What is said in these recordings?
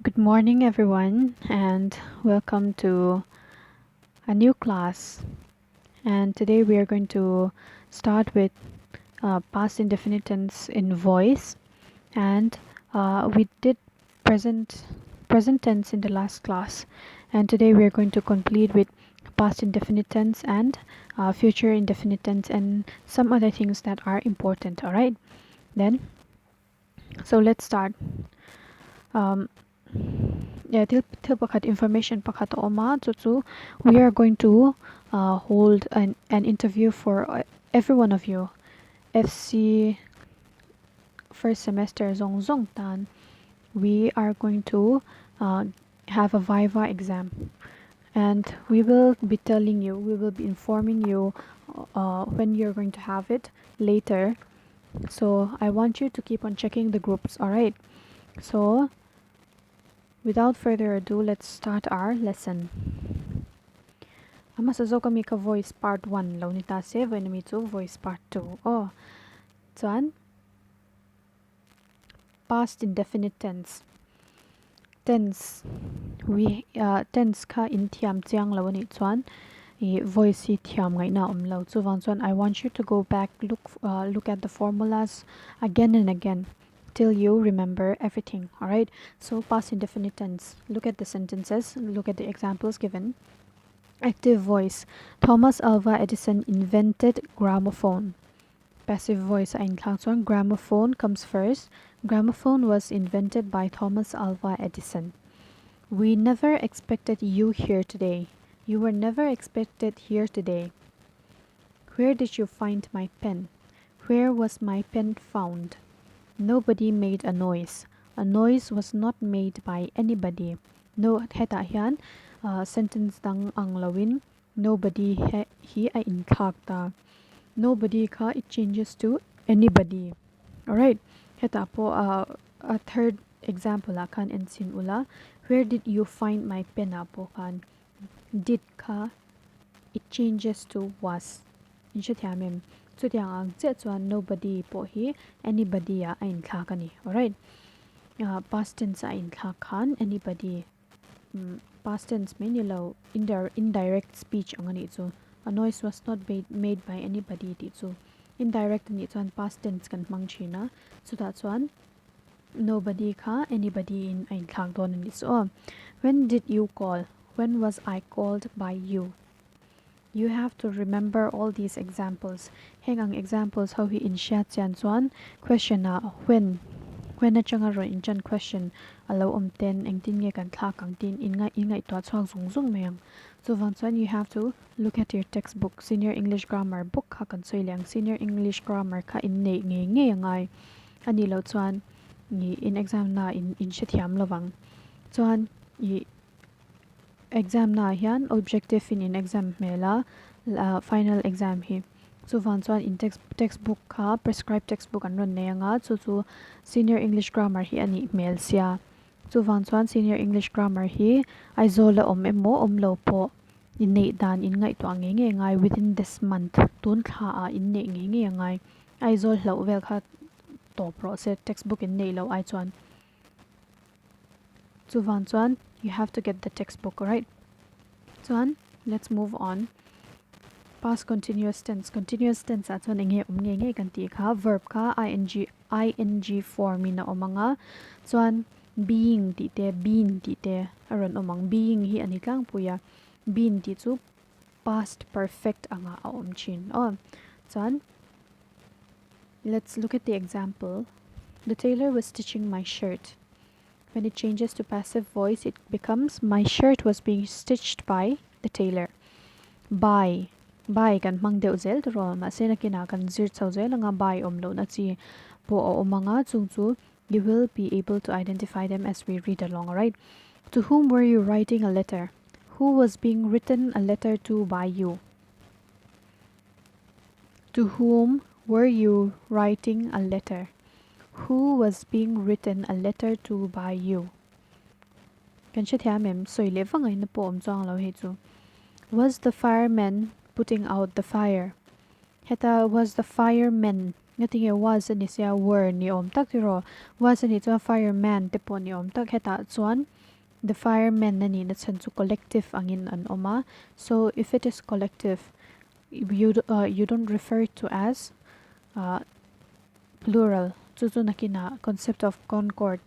Good morning, everyone, and welcome to a new class. And today we are going to start with past indefinite tense in voice. And we did present tense in the last class. And today we are going to complete with past indefinite tense and future indefinite tense and some other things that are important. All right, then. So let's start. Yeah, thil pakhat information pakhat a awm a, chu chu we are going to hold an interview for every one of you. FC first semester zawng zawng tan we are going to have a viva exam, and we will be telling you, we will be informing you when you're going to have it later. So I want you to keep on checking the groups, all right? So without further ado, let's start our lesson. Ama sa zo kami ka voice part 1 lo ni ta se voi mi chu voice part 2. Oh, chuan past indefinite tense. Tense we tense kha in thiam chiang lo ani chuan i voice hi thiam ngai na om lo. Chuwang chuan I want you to go back, look at the formulas again and again till you remember everything. All right, so past indefinite tense, look at the sentences, look at the examples given. Active voice: Thomas Alva Edison invented gramophone. Passive voice in chuan gramophone comes first. Gramophone was invented by Thomas Alva Edison. We never expected you here today. You were never expected here today. Where did you find my pen? Where was my pen found? Nobody made a noise. A noise was not made by anybody. No, hetah hian sentence dang ang loin nobody he hi a in thlak ta. Nobody kha it changes to anybody. Alright, hetah pawh a third example ah khan en chin ula, "Where did you find my pen?" ah pawh khan did kha it changes to was. In hre thiam em? Chutiang ang chiah chuan nobody pawh hi anybody ah a inthlak ani. Alright, past tense a inthlak khan anybody, past tense mai ni lo, indirect speech ang ani chu. "A noise was not made by anybody" tih chu indirect ani chuan past tense kan hmang thina. Chutah chuan nobody kha anybody in a inthlak dawn ani chu. When did you call? When was I called by you? You have to remember all these examples. Heng ang examples ho hi in hriat chian chuan question a when atanga rawn in chan question alo awm ten engtin nge kan thlak ang tin in ngai in ngaihtuah chhuak zung zung mai ang. Chuwang chuan you have to look at your textbook, Senior English Grammar book kha kan sawi leh ang. Senior English Grammar kha in nei ngei ngei angai ani lo chuan ni in exam na in hrethiam lovang. Chuan i exam na hian objective in exam hmela final exam hi. Chuwang chuan in textbook kha, prescribed textbook an rawn nei anga, chu chu Senior English Grammar hi ani hmel sia. Chuwang chuan Senior English Grammar hi Aizawl a awm emaw awm lo pawh in nei dan in ngaihtuah ngei ngei ngai within this month. Tun thla ah in nei ngei ngei angai. Aizawl hloh vel kha tawp rawh se textbook in nei lo ai chuan. Chuwang chuan you have to get the textbook, right? Chuan let's move on. Past continuous tense. Continuous tense ah chuan enge awm nge nge kan tih kha? Verb kha ing form in a awm anga, chuan being tih te, been tih te a rawn awm ang. Being hi ani tlangpui a, been tih chu past perfect anga a awm thin aw. Chuan let's look at the example. The tailor was stitching my shirt. When it changes to passive voice, it becomes my shirt was being stitched by the tailor. By kan hmang deuh zel tiro ma se nakina kan zir chho zel anga, by awm lo na chi pawh a awm anga, chung chu you will be able to identify them as we read along, right? To whom were you writing a letter? Who was being written a letter to by you? To whom were you writing a letter? Who was being written a letter to by you? Kan hre thiam em? Sawi leh vangai na pawh awm chuang lo hei chu. Was the fireman putting out the fire? Heta was the fireman. Ngatinge was a ni sia were ni awm tak tiraw? Was a nih chuan fireman te pawh ni awm tak. Hetah chuan the firemen a nihna chhan chu collective angin an awm a. So if it is collective you you don't refer to as plural. Chu chu nakinah concept of concord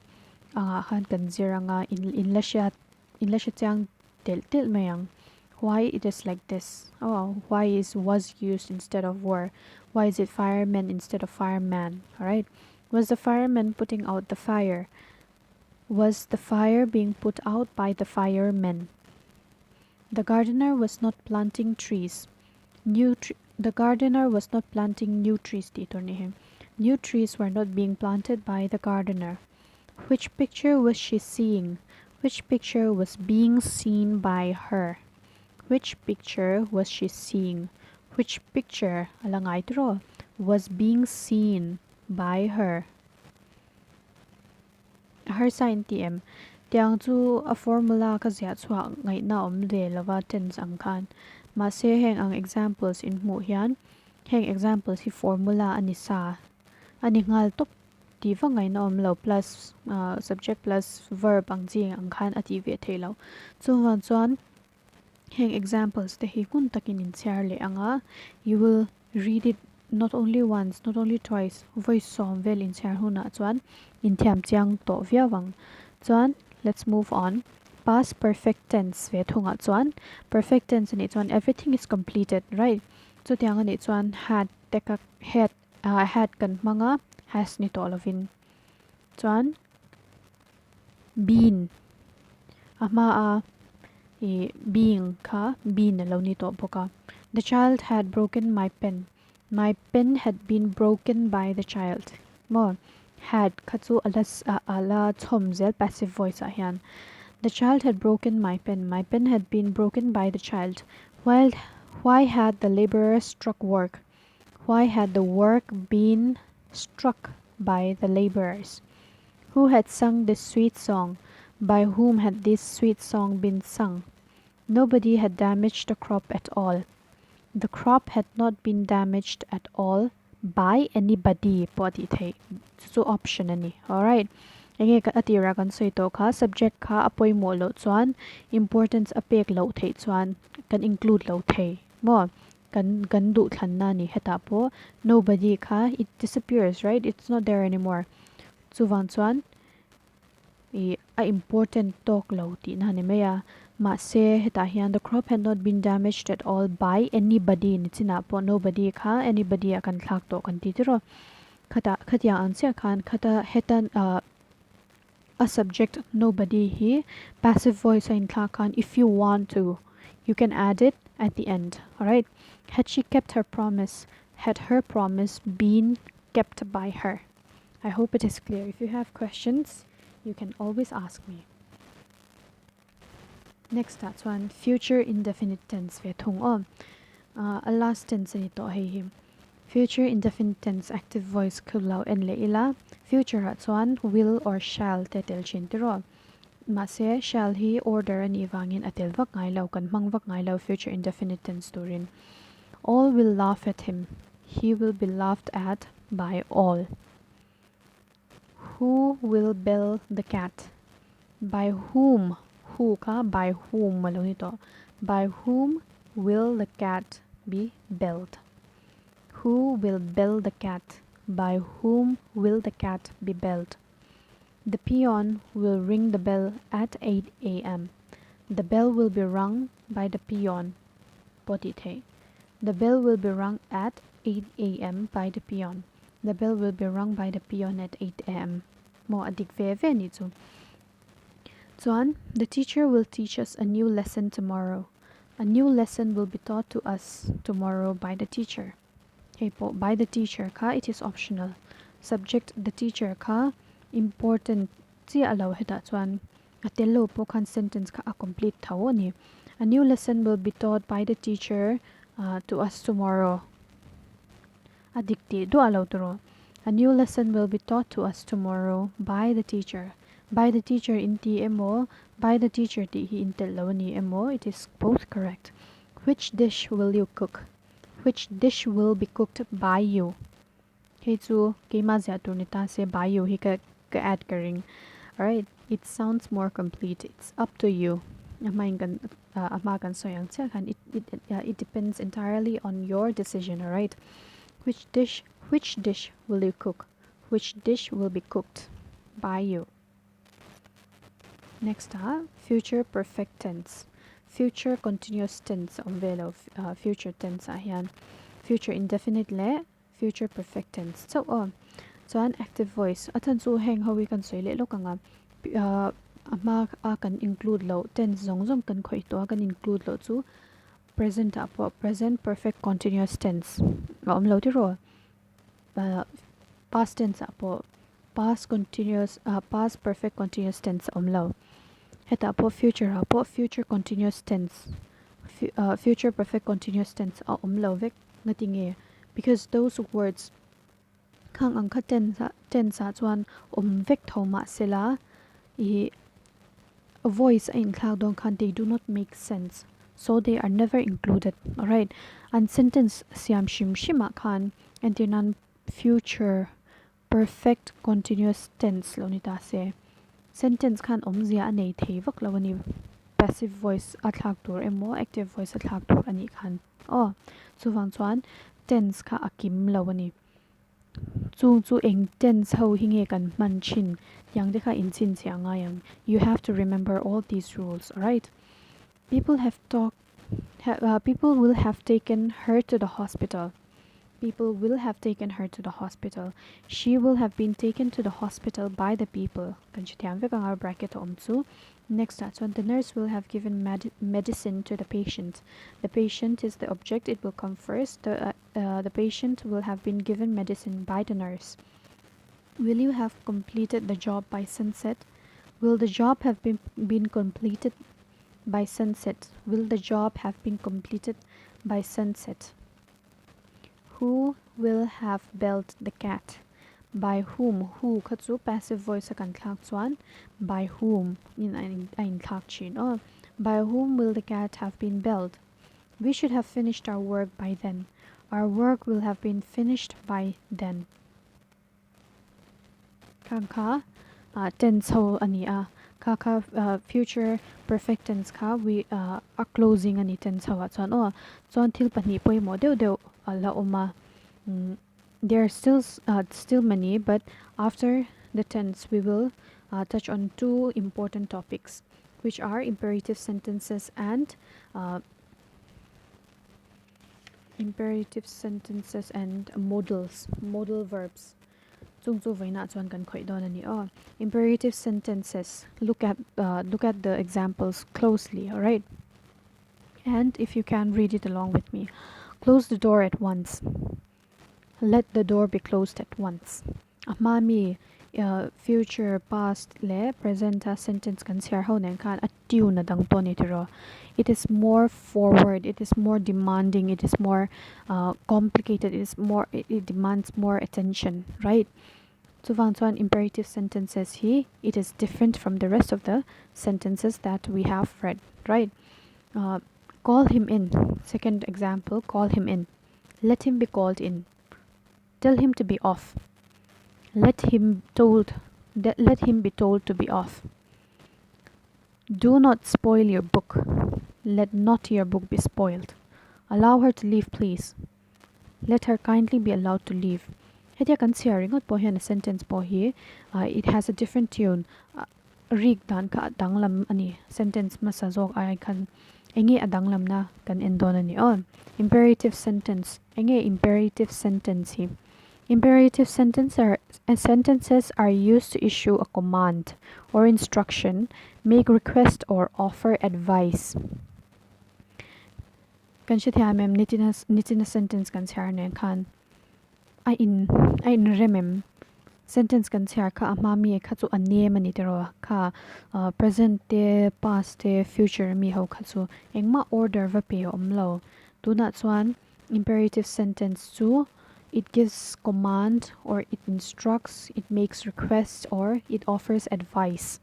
angah khan kan zir anga in in la hriat in la hre chiang telh telh mai ang. Why it is like this? Oh, why is was used instead of were? Why is it firemen instead of fireman? Alright. Was the fireman putting out the fire? Was the fire being put out by the firemen? The gardener was not planting trees. New the gardener was not planting new trees tih tur ni hi. New trees were not being planted by the gardener. Which picture was she seeing? Which picture was being seen by her? Which picture was she seeing? Which picture a la ngai tiraw was being seen by her? A harsa in ti em? Tiang chu a formula ka ziah chhuah ngaihna awm ve lova tense ang khan. Mahse heng ang examples in hmuh hian heng examples hi formula a ni sa a ni nghal tawp tih vak ngaihna awm lo plus subject plus verb ang chi ang khan a tih ve theih loh. Chuvang chuan heng examples te hi hmun takin in chhiar leh ang a, you will read it not only once, not only twice, vawi sawm vel in chhiar hunah chuan in thiam chiang tawh viau ang. Chuan let's move on, past perfect tense ve thungah chuan perfect tense anih chuan everything is completed, right? Chutiang anih chuan had te ka had ah had kan hmang a has ni tawh lovin chuan been a hma a ih being kha been a lo ni tawh bawk a the child had broken my pen my pen had been broken by the child maw had kha chu a la a la chhawm zel passive voice ah hian the child had broken my pen my pen had been broken by the child while why had the labourer struck work Why had the work been struck by the labourers? Who had sung this sweet song? By whom had this sweet song been sung? Nobody had damaged the crop at all. The crop had not been damaged at all by anybody pawh a tih theih. Chu chu option a ni. Alright. Enge a tirah kan sawi tawh kha subject kha a pawimawh loh chuan importance a pek loh theih chuan kan include lo thei maw? Kan kan duh thlanna a ni. Hetah pawh nobody kha it disappears right, it's not there anymore. Chuvang chuan ih a important tawk lo tihna a ni mai a. Mahse hetah hian the crop had not been damaged at all by anybody ni chinah pawh nobody kha anybody ah kan thlak tawh kan ti tiraw. Khatah khatiang ang chiah khan khata heta ah a subject nobody hi passive voice a inthlak khan if you want to you can add it at the end alright had she kept her promise had her promise been kept by her I hope it is clear if you have questions you can always ask me next ah chuan future indefinite tense ve thung aw a last tense a ni tawh hei hi future indefinite tense active voice khu lo en leh ila future ah chuan will or shall te tel thin tiraw mahse shall hi order a nih vangin a tel vak ngai lo kan hmang vak ngai lo future indefinite tense turin all will laugh at him he will be laughed at by all. Who will bell the cat? By whom, who kha by whom a lo ni tawh. By whom will the cat be belled? Who will bell the cat? By whom will the cat be belled? The peon will ring the bell at 8 am. The bell will be rung by the peon pawh tih theih. The bell will be rung at 8 am by the peon. The bell will be rung by the peon at 8 am. Maw a dik ve ve nih chu. Chuan, the teacher will teach us a new lesson tomorrow. A new lesson will be taught to us tomorrow by the teacher. Hei pawh by the teacher kha it is optional. Subject the teacher kha important chiah lo hetah chuan a tel lo pawh khan sentence kha a complete tho a ni. A new lesson will be taught by the teacher to us tomorrow. A dik tih duah lo tawh. A new lesson will be taught to us tomorrow by the teacher. By the teacher in ti emaw, by the teacher tih hi in telh lo a ni emaw, it is both correct. Which dish will you cook? Which dish will be cooked by you? Hei chu keimah ziah tur ni ta se by you hi ka ka add ka ring. Alright, it sounds more complete. It's up to you. A hmain kan a hma kan sawi ang chiah khan it it it depends entirely on your decision, alright. Which dish which dish will you cook? Which dish will be cooked by you? Next ah future perfect tense. Future continuous tense a awm ve lo future tense ah hian future indefinite leh future perfect tense chauh aw. Chuan active voice a chhan chu heng ho hi kan sawi leh lawk ang a a hma a kan include loh tense zawng zawng kan khawih tawh a kan include loh chu present ah pawh present perfect continuous tense a awm lo tiraw past tense ah pawh past continuous ah past perfect continuous tense a awm lo. Hetah pawh future ah pawh future continuous tense future perfect continuous tense a awm lo vek. Ngati nge? Because those words khang ang kha tense ah tense ah chuan awm vek tho mahsela ih voice a inthlak dawn khan they do not make sense so they are never included alright. An sentence siam hrim hrim ah khan entir nan future perfect continuous tense lo ni ta se. Sentence khan awmzia a nei thei vak lo a ni. Passive voice a thlak tur emaw active voice a thlak tur a nih khan aw chuvang chuan tense kha a kim lo a ni. Chung chu eng tense ho hi nge kan hman thin tiang te kha inchhinchhiah a ngai ang. You have to remember all these rules alright. People have talk people will have taken her to the hospital. People will have taken her to the hospital. She will have been taken to the hospital by the people. Kan hrethiam vek anga bracket a awm chu. Next ah chuan the nurse will have given medicine to the patient. The patient is the object, it will come first. The the patient will have been given medicine by the nurse. Will you have completed the job by sunset? Will the job have been been completed by sunset? Will the job have been completed by sunset? Who will have belled the cat? By whom? Who kha chu passive voice a kan thlak chuan by whom in a inthlak thin aw. By whom will the cat have been belled? We should have finished our work by then. Our work will have been finished by then. Khang kha tense ho a ni a, kha kha future perfect tense kha we a closing a ni tense ho ah chuan aw chuan thil pahnih pawimawh deuh deuh a la awm a there are still still many but after the tense we will touch on two important topics which are imperative sentences and Imperative sentences and modals, modal verbs chung chu vawiinah chuan kan khawih dawn a ni aw. Imperative sentences, look at look at the examples closely, alright? And if you can read it along with me. Close the door at once. Let the door be closed at once. A hma mi future, past leh present a sentence kan chhiar ho nen khan a tune a dang tawh a ni tiraw. It is more forward, it is more demanding, it is more complicated, it is more it demands more attention, right? Chuvang chuan imperative sentences hi it is different from the rest of the sentences that we have read, right? Call him in, second example, call him in, let him be called in. Tell him to be off. Let him told let him be told to be off. Do not spoil your book. Let not your book be spoiled. Allow her to leave please. Let her kindly be allowed to leave. Hetia kan chhiar ringawt pawh hian a sentence pawh hi it has a different tune. Rik dan kha a danglam a ni. Sentence hmasa zawk ai khan enge a danglamna kan en dawn a ni aw. Imperative sentence enge imperative sentence hi? Imperative sentence are sentences are used to issue a command or instruction, make request or offer advice. Kan hrethiam em nichina nichina sentence kan chhiar nen khan a in a inrem em? Sentence kan chhiar kha a hma mi kha chu a nem a ni tiraw kha present te past te future mi ho kha chu engmah order va pe a awm lo. Tunah chuan imperative sentence chu it gives command or it instructs, it makes request or it offers advice.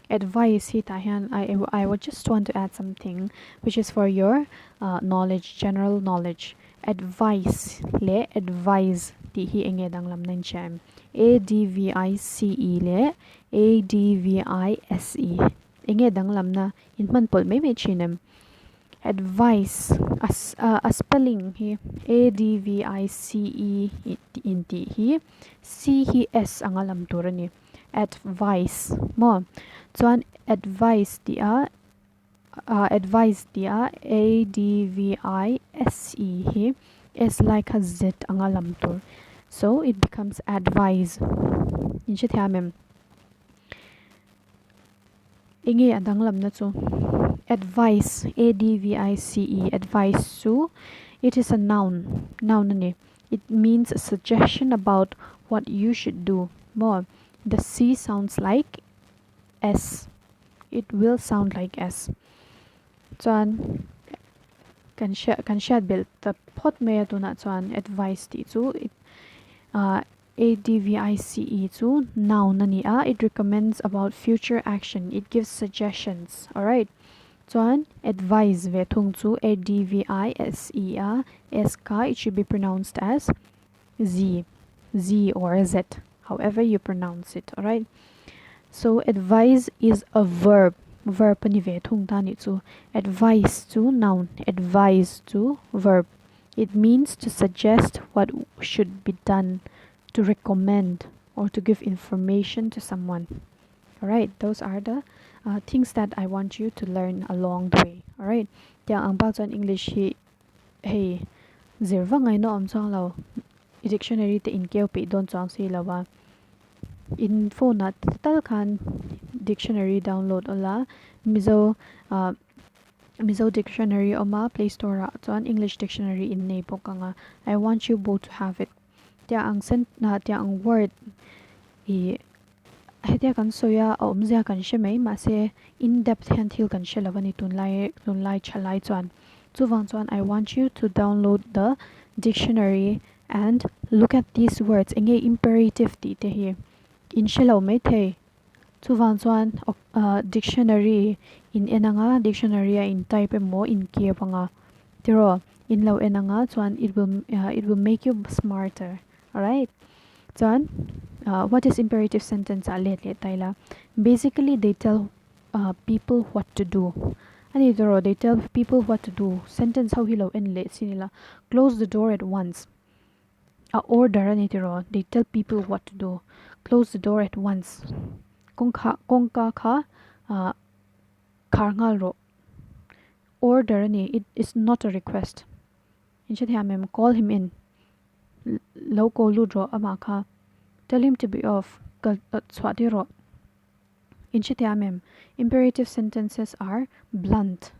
Advice hi tah hian I I would just want to add something which is for your knowledge general knowledge advice leh advise. tih hi enge danglam na in hria em? A D V I C E leh A D V I S E enge danglam na in hman pawlh mai mai thin em? Advice a a spelling hi A D V I C E in tih hi C hi S anga lam tur a ni. Advice maw? Chuan advice tih a advice tih a A D V I S E hi S lai kha Z anga lam tur. So it becomes advise. In hrethiam em? Enge a danglamna chu? Advice, A-D-V-I-C-E, advice chu it is a noun, noun a ni. It means a suggestion about what you should do. Maw? The C sounds like S. It will sound like S. Chuan kan hria kan hriat belh ta phawt mai a tunah chuan advice tih chu it ah ADVICE chu noun a ni a, it recommends about future action, it gives suggestions, alright. Chuan advise ve thung chu ADVISE a, S kha it should be pronounced as Z, Z or Z, however you pronounce it, alright. So advise is a verb, verb a ni ve thung ta nih chu. Advice chu noun, advise chu verb. It means to suggest what should be done, to recommend or to give information to someone. Alright, those are the uh, things that I want you to learn along the way. Alright, tiang ang bak chuan English hi hei zir va ngaihna awm chuang lo i dictionary te in keu peih dawn chuang si lo a in phone ah te tal khan dictionary download ula Mizo ah Mizo dictionary a awm a, play store ah chuan English dictionary in nei bawk ang a, I want you both to have it. Tiang ang sen ah tiang ang word ih hetia kan sawi a, a awmzia kan hre mai mahse in depth hian thil kan hre lo a ni tunlai tunlai tha lai chuan. Chuvang chuan I want you to download the dictionary and look at these words enge imperative tih te hi in hre lo maithei. Chuvang chuan dictionary in en anga dictionary a in type emaw in keu anga tiraw in lo en anga chuan it will it will make you smarter alright chuan what is imperative sentence ah let leh ta ila basically they tell people what to do ani tiraw they tell people what to do sentence ho hi lo en leh chin ila close the door at once. A order a ni tiraw, they tell people what to do, close the door at once, kawngkha kawngka kha ah khar nghal rawh, order a ni, it is not a request, in hre thiam em, call him in, lo ko lut rawh amah kha, tell him to be off, kal chhuah tir rawh, in hre thiam em, imperative sentences are blunt.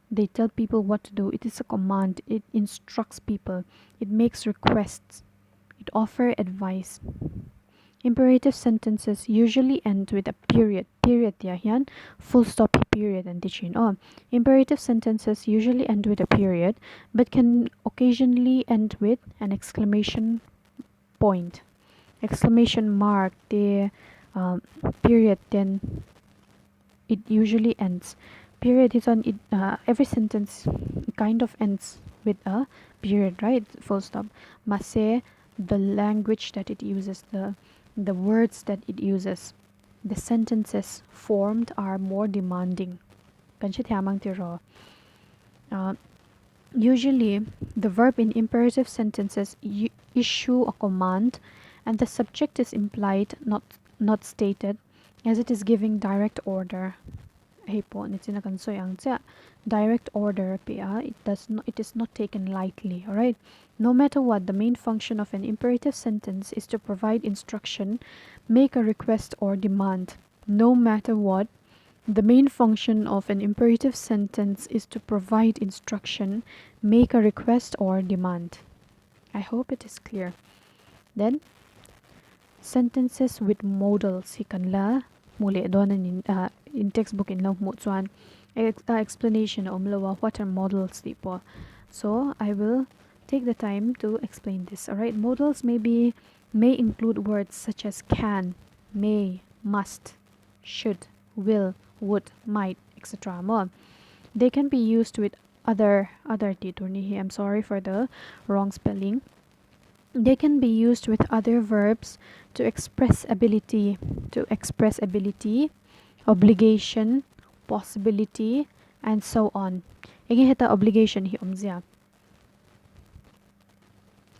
They tell people what to do. It is a command. It instructs people. It makes requests. It offers advice. Imperative sentences usually end with a period. Period tia hian full stop hi period an ti thin aw. Imperative sentences usually end with a period but can occasionally end with an exclamation point. Exclamation mark te period ten it usually ends period hi chuan it ah every sentence kind of ends with a period right full stop mahse the language that it uses the the words that it uses the sentences formed are more demanding kan hrethiam ang tiraw ah usually the verb in imperative sentences issue a command and the subject is implied not not stated As it is giving direct order, hei pawh nichina kan sawi ang chiah, direct order a pe a, it does not, it is not taken lightly, alright. No matter what, the main function of an imperative sentence is to provide instruction, make a request or demand. No matter what, the main function of an imperative sentence is to provide instruction, make a request or demand. I hope it is clear. Then, Sentences with modals hi kan la hmu leh dawn a ni ah in textbook in lo hmuh chuan a explanation a awm lo a what are modals tih pawh so I will take the time to explain this alright modals may be may include words such as can may must should will would might etc maw they can be used with other other tih tur ni hi I'm sorry for the wrong spelling. They can be used with other verbs to express ability, to express ability, obligation, possibility, and so on. Enge heta obligation hi awmzia?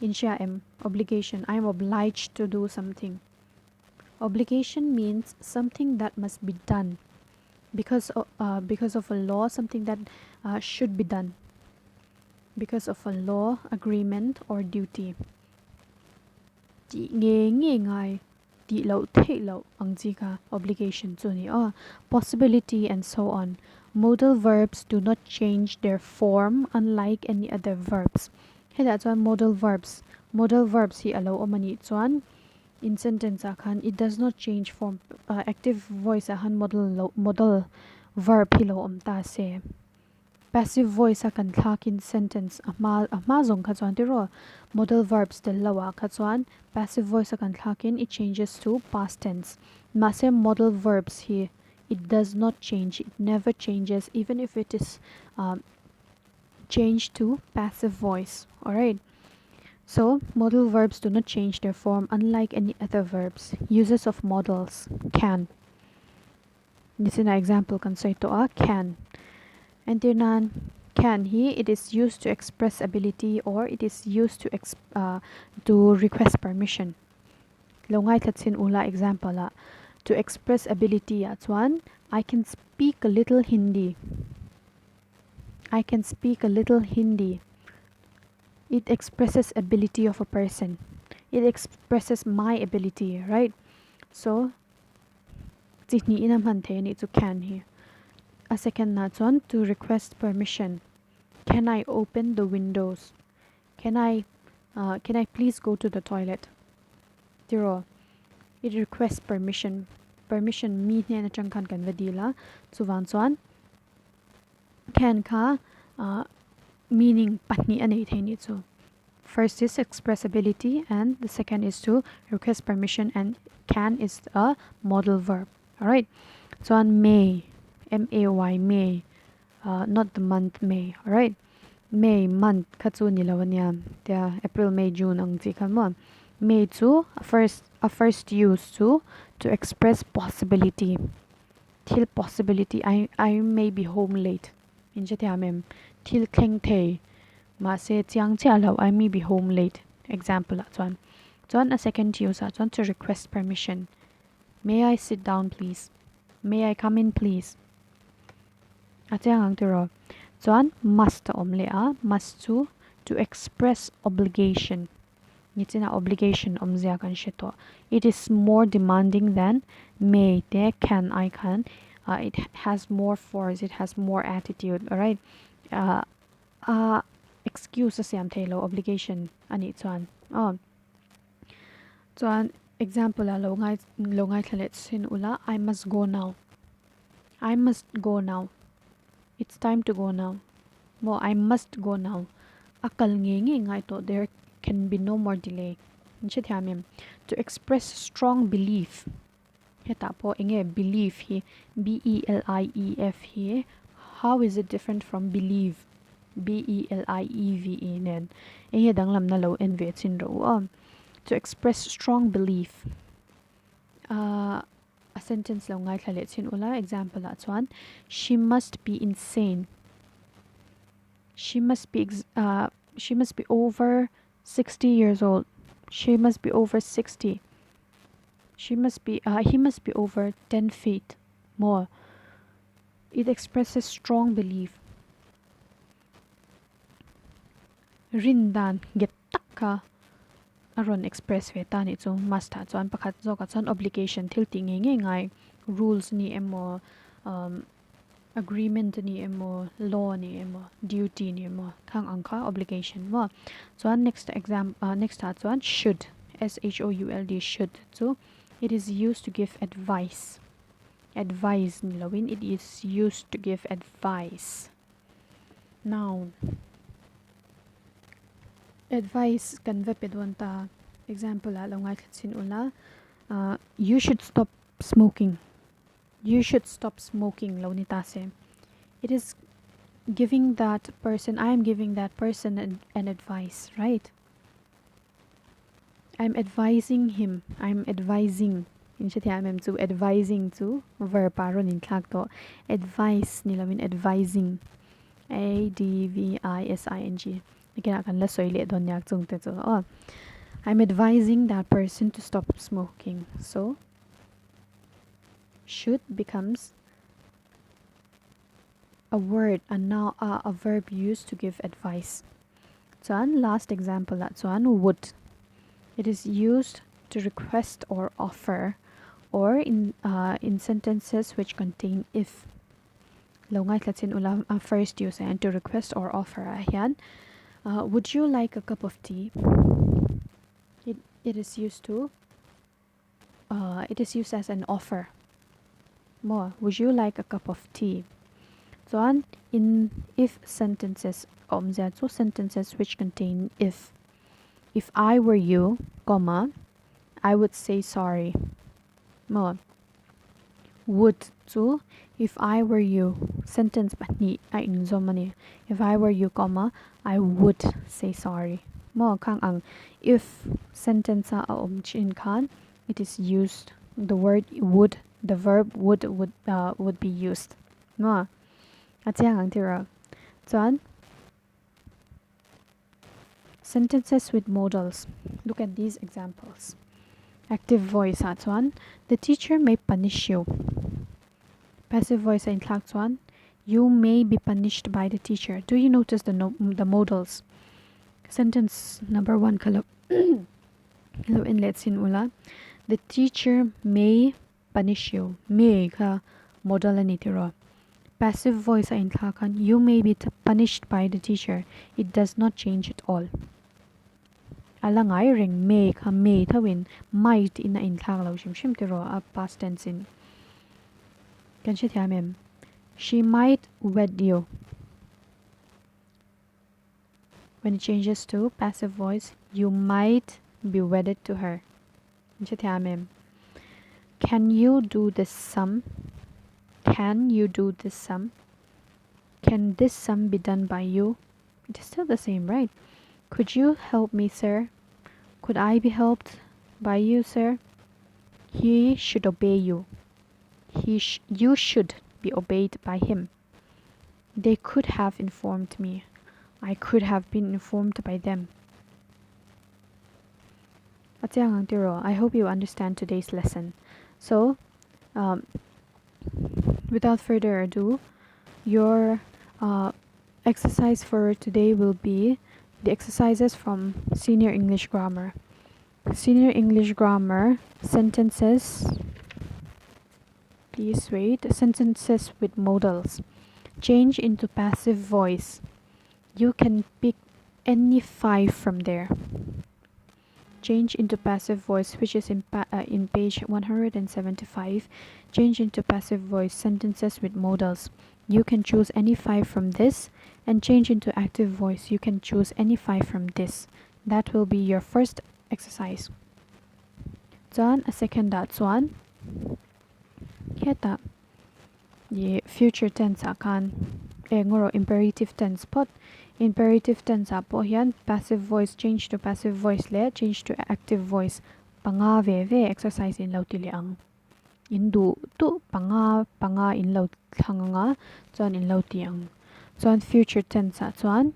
In hria em? Obligation, I am obliged to do something. Obligation means something that must be done because because of a law, something that should be done because of a law, agreement or duty. Tih nge nge ngai, tih loh theih loh ang chi kha obligation chu a ni aw. Possibility and so on. Modal verbs do not change their form unlike any other verbs. Hetah chuan modal verbs, modal verbs hi a lo awm a nih chuan in sentence ah khan it does not change form, active voice ah khan modal lo modal verb hi lo awm ta se. Passive voice a kan thlakin sentence a hma a hma zawng kha chuan tiraw modal verbs tel lo ah kha chuan passive voice a kan thlakin it changes to past tense. Mahse modal verbs hi it does not change, it never changes even if it is changed to passive voice. Alright. So modal verbs do not change their form unlike any other verbs. Uses of modals can. Nichina example kan sawi tawh a, can. Entir nan, can hi it is used to express ability or it is used to to request permission. Lo ngaithla chin ula example ah, to express ability ah chuan I can speak a little Hindi. I can speak a little Hindi. It expresses ability of a person. It expresses my ability, right? So, Chi hnihin a hman thei a nih chu can hi. A second nah chuan to request permission, Can I open the windows? Can I can I please go to the toilet? Tiraw, it requests permission, permission mi hnen atang khan kan va dil a, chuvang chuan can kha meaning pahnih a nei thei a nih chu. First is expressibility and the second is to request permission and can is a modal verb. Alright. Chuan may, M A Y may, uh, not the month May. Alright. May month kha chu ni lo ania. Tia April, May, June ang chi kha maw. May chu a first a first use chu to express possibility. Thil possibility I I may be home late. In hre thiam em? Thil thleng thei Mahse, chiang chiah lo, I may be home late, example ah chuan. Chuan a second use ah chuan to request permission, May I sit down please? May I come in please? A chiang ang tiraw. Chuan must a awm leh a, must chu to express obligation, nichina obligation awmzia kan hre tawh. It is more demanding than may te can ai khan, it has more force, it has more attitude, alright. A excuse a siam thei lo obligation a nih chuan aw. Chuan example ah lo ngai lo ngaithla leh chhin ula I must go now I must go now it's time to go now maw I must go now a kal ngei ngei ngai tawh there can be no more delay in hrethiam em to express strong belief Hetah pawh eng nge belief hi, B-E-L-I-E-F hi how is it different from believe, B-E-L-I-E-V-E nen eng nge danglamna lo en ve chin rawh u aw. To express strong belief ah a sentence lo ngaithla leh chin ula example ah chuan she must be insane, she must be ah she must be over 60 years old, she must be over 60. She must be ah he must be over 10 feet maw? It expresses strong belief. Rin dan nghet tak kha a rawn express ve ta nih chu must ah chuan pakhat zawkah chuan obligation thil tih ngei ngei ngai rules ni emaw umm agreement a ni emaw law a ni emaw duty a ni emaw khang ang kha obligation maw chuan next exam ah next ah chuan should s h o u l d should chu it is used to give advice advice ni lovin it is used to give advice noun advice kan va pe dawn ta example ah lo ngaithla chhin ula ah you should stop smoking. You should stop smoking lo ni ta se. It is giving that person, I am giving that person an, an advice, right? I'm advising him. I'm advising. In hrethiam em chu advising chu verb ah rawn inthlak tawh. Advice ni lovin advising. A D V I S I N G. Nakinah kan la sawi leh dawn nia chung te chu aw. I'm advising that person to stop smoking. So should becomes a word, a noun, a verb used to give advice. Chuan last example ah chuan would. It is used to request or offer or in in sentences which contain if. Lo ngaithla chin ula a first use ah hian to request or offer ah hian would you like a cup of tea? It it is used to it is used as an offer maw would you like a cup of tea chuan in if sentences a awmzia chu sentences which contain if if I were you comma I would say sorry maw would chu if I were you sentence pahnih a inzawm a ni if I were you comma I would say sorry maw khang ang if sentence a a awm thin khan it is used the word would the verb would would ah would be used maw a chiang ang tiraw chuan Sentences with modals Look at these examples. Active voice ah chuan The teacher may punish you. Passive voice a inthlak chuan You may be punished by the teacher. Do you notice the no the modals? Sentence number one kha lo lo en leh chhin ula The teacher may punish you, may kha modal a ni tiraw. Passive voice a inthlak khan you may be punished by the teacher, it does not change at all. A la ngai reng may kha may thoin might in a inthlak lo hrim hrim tiraw a past tense in. Kan hrethiam em? She might wed you. When it changes to passive voice, you might be wedded to her. Hrethiam em? Can you do this sum? Can you do this sum? Can this sum be done by you? It is still the same, right? Could you help me, sir? Could I be helped by you, sir? He should obey you. He sh you should be obeyed by him. They could have informed me. I could have been informed by them. A chiang ang tiraw, I hope you understand today's lesson. So, um, without further ado, your uh, exercise for today will be the exercises from Senior English Grammar. Senior English Grammar sentences Please wait. Sentences with modals. Change into passive voice. You can pick any five from there. Change into passive voice, which is in, pa uh, in page 175. Change into passive voice sentences with modals. You can choose any five from this and change into active voice. You can choose any five from this. That will be your first exercise. Chuan a second ah chuan hetah ih future tense ah khan eng erawh imperative tense phawt imperative tense ah pawh hian passive voice change to passive voice leh change to active voice panga ve ve exercise in lo ti leh ang in duh duh panga panga in lo thlang anga chuan in lo ti ang chuan future tense ah chuan.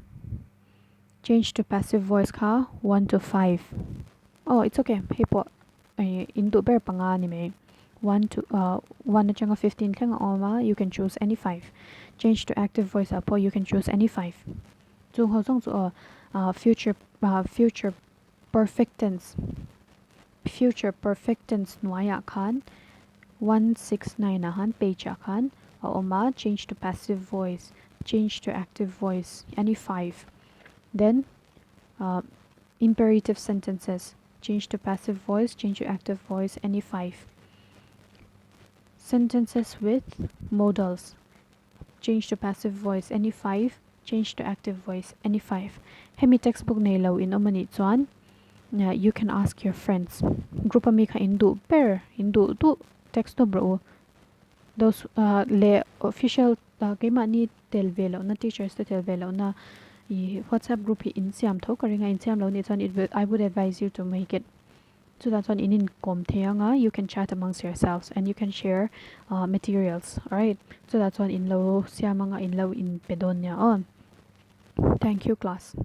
Change to passive voice kha one to five oh it's okay hei pawh ih in duh ber panga a ni mai one to ah one atanga 15 thleng a awm a you can choose any five change to active voice ah pawh you can choose any five chung ho zawng chu aw ah future ah future perfect tense future perfect tense hnuaiah khan 169 ah khan page ah khan a awm a change to passive voice change to active voice any five then ah imperative sentences change to passive voice change to active voice any five sentences with modals change to passive voice any five change to active voice any five hemi textbook nei lo in awm anih chuan you can ask your friends group ami kha in duh ber in duh duh text tawp rawh u those leh official keimahni tel ve lohna teachers te tel ve lohna ih whatsapp group hi in siam tho ka ring a in siam lo nih chuan it will I would advise you to make it. Chutah chuan in inkawm thei anga, you can chat amongst yourselves and you can share materials, alright? Chutah chuan in lo siam anga in lo inpe dawn nia aw. Thank you, class.